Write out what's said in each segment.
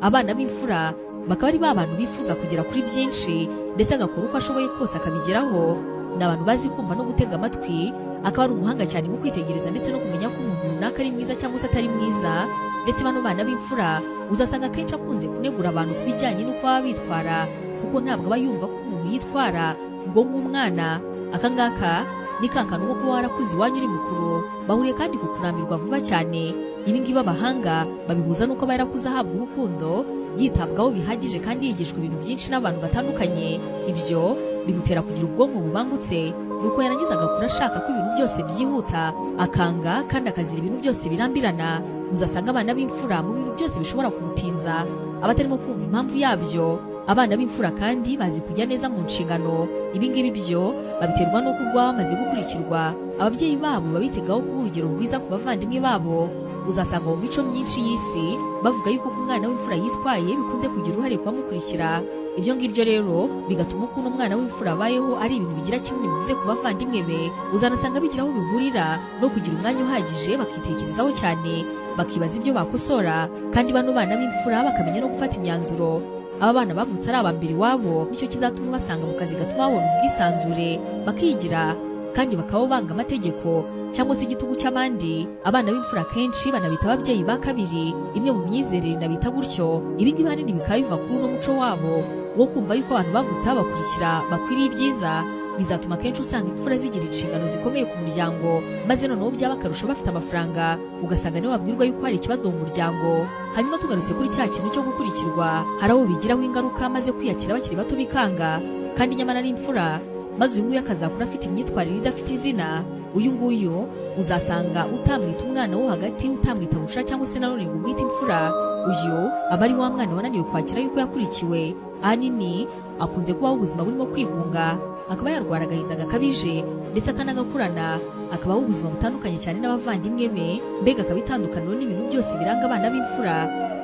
Abana b'imfura bakaba ari ba bantu bifuza kugera kuri byinshi, ndetse agakora uko ashoboye kose akabigeraho. Ni abantu bazi kumva no gutega amatwi, akaba ari umuhanga cyane mu kwitegereza ndetse no kumenya ko umuntu runaka ari mwiza cyangwa se atari mwiza. Ndetse bano bana b'imfura uzasanga akenshi akunze kunegura abantu ku bijyanye n'uko baba bitwara, kuko ntabwo aba yumva ko umuntu yitwara ngo nk'umwana. Aka ngaka ni ka kantu ko kuba warakuze iwanyu uri mukuru. Bahuriye kandi ku kurambirwa vuba cyane. Ibi ngibi abahanga babihuza n'uko aba yarakuze ahabwa urukundo, yitabwaho bihagije kandi yigishwa ibintu byinshi n'abantu batandukanye. Ibyo bimutera kugira ubwonko bubangutse, nuko yarangiza agakura ashaka ko ibintu byose byihuta, akanga kandi akazira ibintu byose birambirana. Uzasanga abana b'imfura mu bintu byose bishobora kumutinza aba atarimo kumva impamvu yabyo. Abana b'imfura kandi bazi kujya neza mu nshingano. Ibi ngibi byo babiterwa n'uko ubwo baba bamaze gukurikirwa, ababyeyi babo babitegaho kuba urugero rwiza ku bavandimwe babo. Uzasanga mu mico myinshi y'isi bavuga yuko uko umwana w'imfura yitwaye bikunze kugira uruhare ku bamukurikira. Ibyo ngibyo rero bigatuma ukuntu umwana w'imfura abayeho ari ibintu bigira kinini bivuze ku bavandimwe be. Uzanasanga bigira aho bihurira no kugira umwanya uhagije, bakitekerezaho cyane, bakibaza ibyo bakosora, kandi bano bana b'imfura bakamenya no gufata imyanzuro. Aba bana bavutse ari aba mbere iwabo, nicyo kizatuma basanga mu kazi gatuma babona ubwisanzure, bakigira kandi bakaba banga amategeko cyangwa se igitugu cy'abandi. Abana b'imfura kenshi banabita ababyeyi ba kabiri, imwe mu myizerere inabita gutyo. Ibi ngibi ahanini bikaba biva kuri uno muco wabo wo kumva yuko abantu bavutse babakurikira bakwiriye ibyiza. Bizatuma kenshi usanga imfura zigira inshingano zikomeye ku muryango, maze noneho byaba akarusho bafite amafaranga, ugasanga nibo babwirwa yuko hari ikibazo mu muryango. Hanyuma tugarutse kuri cya kintu cyo gukurikirwa, hari abo bigiraho ingaruka maze kwiyakira bakiri bato bikanga, kandi nyamara ari imfura, maze uyu nguyu akazakura afite imyitwarire idafite izina. Uyu nguyu uzasanga utamwita umwana wo hagati, utamwita bucura cyangwa se nanone ngo umwite imfura. Uyu aba ari wa mwana wananiwe kwakira yuko yakurikiwe. Ahanini akunze kubaho ubuzima burimo kwigunga, akaba yarwara agahinda gakabije ndetse akanagakurana, akabaho ubuzima butandukanye cyane n'abavandimwe be, mbega akaba itandukaniro n'ibintu byose biranga abana b'imfura.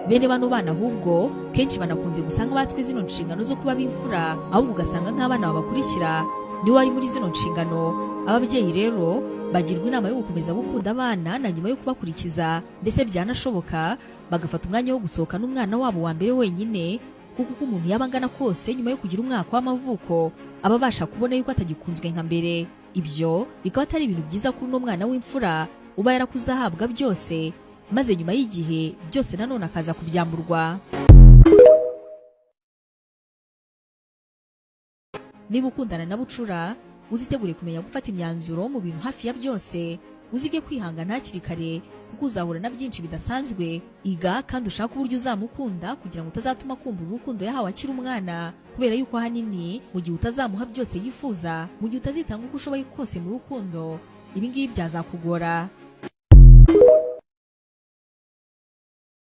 Bene bano bana ahubwo kenshi banakunze gusanga batswe zino nshingano zo kuba b'imfura, ahubwo ugasanga nk'abana babakurikira niwe wari muri zino nshingano. Ababyeyi rero bagirwa inama yo gukomeza gukunda abana na nyuma yo kubakurikiza, ndetse byanashoboka bagafata umwanya wo gusohoka n'umwana wabo wa mbere wenyine, kuko uko umuntu yaba angana kose nyuma yo kugira umwaka w'amavuko aba abasha kubona yuko atagikunzwe nka mbere. Ibyo bikaba atari ibintu byiza kuri uno mwana w'imfura uba yarakuze ahabwa byose, maze nyuma y'igihe byose nanone akaza kubyamburwa. Niba ukundana na bucura, uzitegure kumenya gufata imyanzuro mu bintu hafi ya byose. Uzige kwihangana hakiri kare, kuko uzahura na byinshi bidasanzwe. Iga kandi ushake uburyo uzamukunda kugira ngo utazatuma akumbura urukundo yahawe akiri umwana, kubera yuko ahanini mu gihe utazamuha byose yifuza, mu gihe utazitanga uko ushoboye kose mu rukundo, ibi ngibi byazakugora.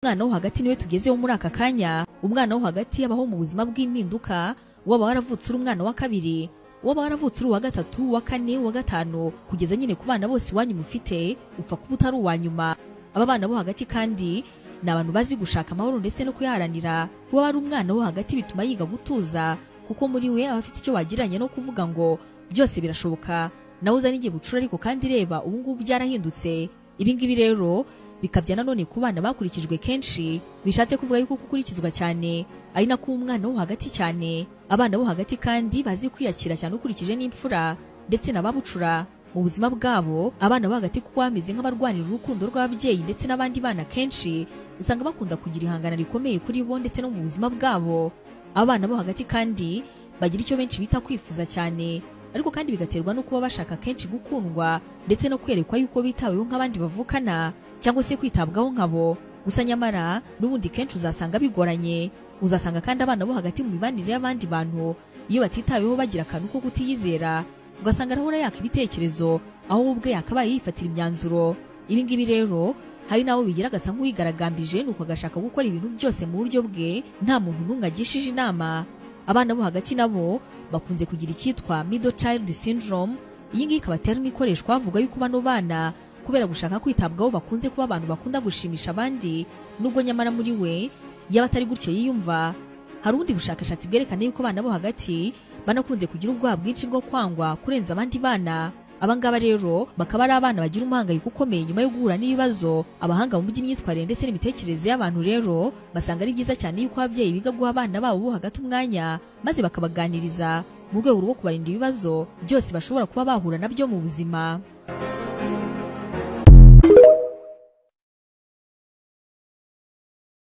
Umwana wo hagati niwe tugezeho muri aka kanya. Umwana wo hagati abaho mu buzima bw'impinduka. Waba waravutse uri umwana wa kabiri, waba waravutse uri uwa gatatu, uwa kane, uwa gatanu, kugeza nyine ku bana bose iwanyu mufite, upfa kuba utari uwa nyuma. Aba bana bo hagati kandi ni abantu bazi gushaka amahoro ndetse no kuyaharanira. Kuba ari umwana wo hagati bituma yiga gutuza, kuko muri we aba afite icyo wagiranye no kuvuga ngo byose birashoboka. Nawe uzana igihe bucura, ariko kandi reba ubu ngubu byarahindutse. Ibi ngibi rero bikabya nanone ku bana bakurikijwe kenshi, bishatse kuvuga yuko gukurikizwa cyane ari nako umwana wo hagati cyane. Abana bo hagati kandi bazi kwiyakira cyane ukurikije n'imfura ndetse n'ababucura mu buzima bwabo. Abana bo hagati kuko bameze nk'abarwanira urukundo rw'ababyeyi ndetse n'abandi bana, kenshi usanga bakunda kugira ihangana rikomeye kuri bo ndetse no mu buzima bwabo. Abana bo hagati kandi bagira icyo benshi bita kwifuza cyane, ariko kandi bigaterwa no kuba bashaka kenshi gukundwa ndetse no kwerekwa yuko bitaweho nk'abandi bavukana cyangwa se kwitabwaho nkabo. Gusa nyamara n'ubundi kenshi uzasanga bigoranye. Uzasanga kandi abana bo hagati mu mibanire y'abandi bantu iyo batitaweho bagira akantu ko kutiyizera, ugasanga arahora yaka ibitekerezo aho ubwe yakabaye yifatira imyanzuro. Ibi ngibi rero hari n'abo bigira agasa nk'uwigaragambije, nuko agashaka gukora ibintu byose mu buryo bwe nta muntu n'umwe agishije inama. Abana bo hagati nabo bakunze kugira icyitwa middle child syndrome. Iyi ngiyi ikaba term ikoreshwa bavuga yuko bano bana kubera gushaka kwitabwaho bakunze kuba abantu bakunda gushimisha abandi, nubwo nyamara muri we yaba atari gutyo yiyumva. Hari ubundi bushakashatsi bwerekana yuko abana bo hagati banakunze kugira ubwoba bwinshi bwo kwangwa kurenza abandi bana. Abangaba rero bakaba ari abana bagira umuhangayiko ukomeye nyuma yo guhura n'ibibazo. Abahanga mu by'imyitwarire ndetse n'imitekerereze y'abantu rero basanga ari byiza cyane yuko ababyeyi biga guha abana babo bo hagati umwanya, maze bakabaganiriza mu rwego rwo kubarinda ibibazo byose bashobora kuba bahura nabyo mu buzima.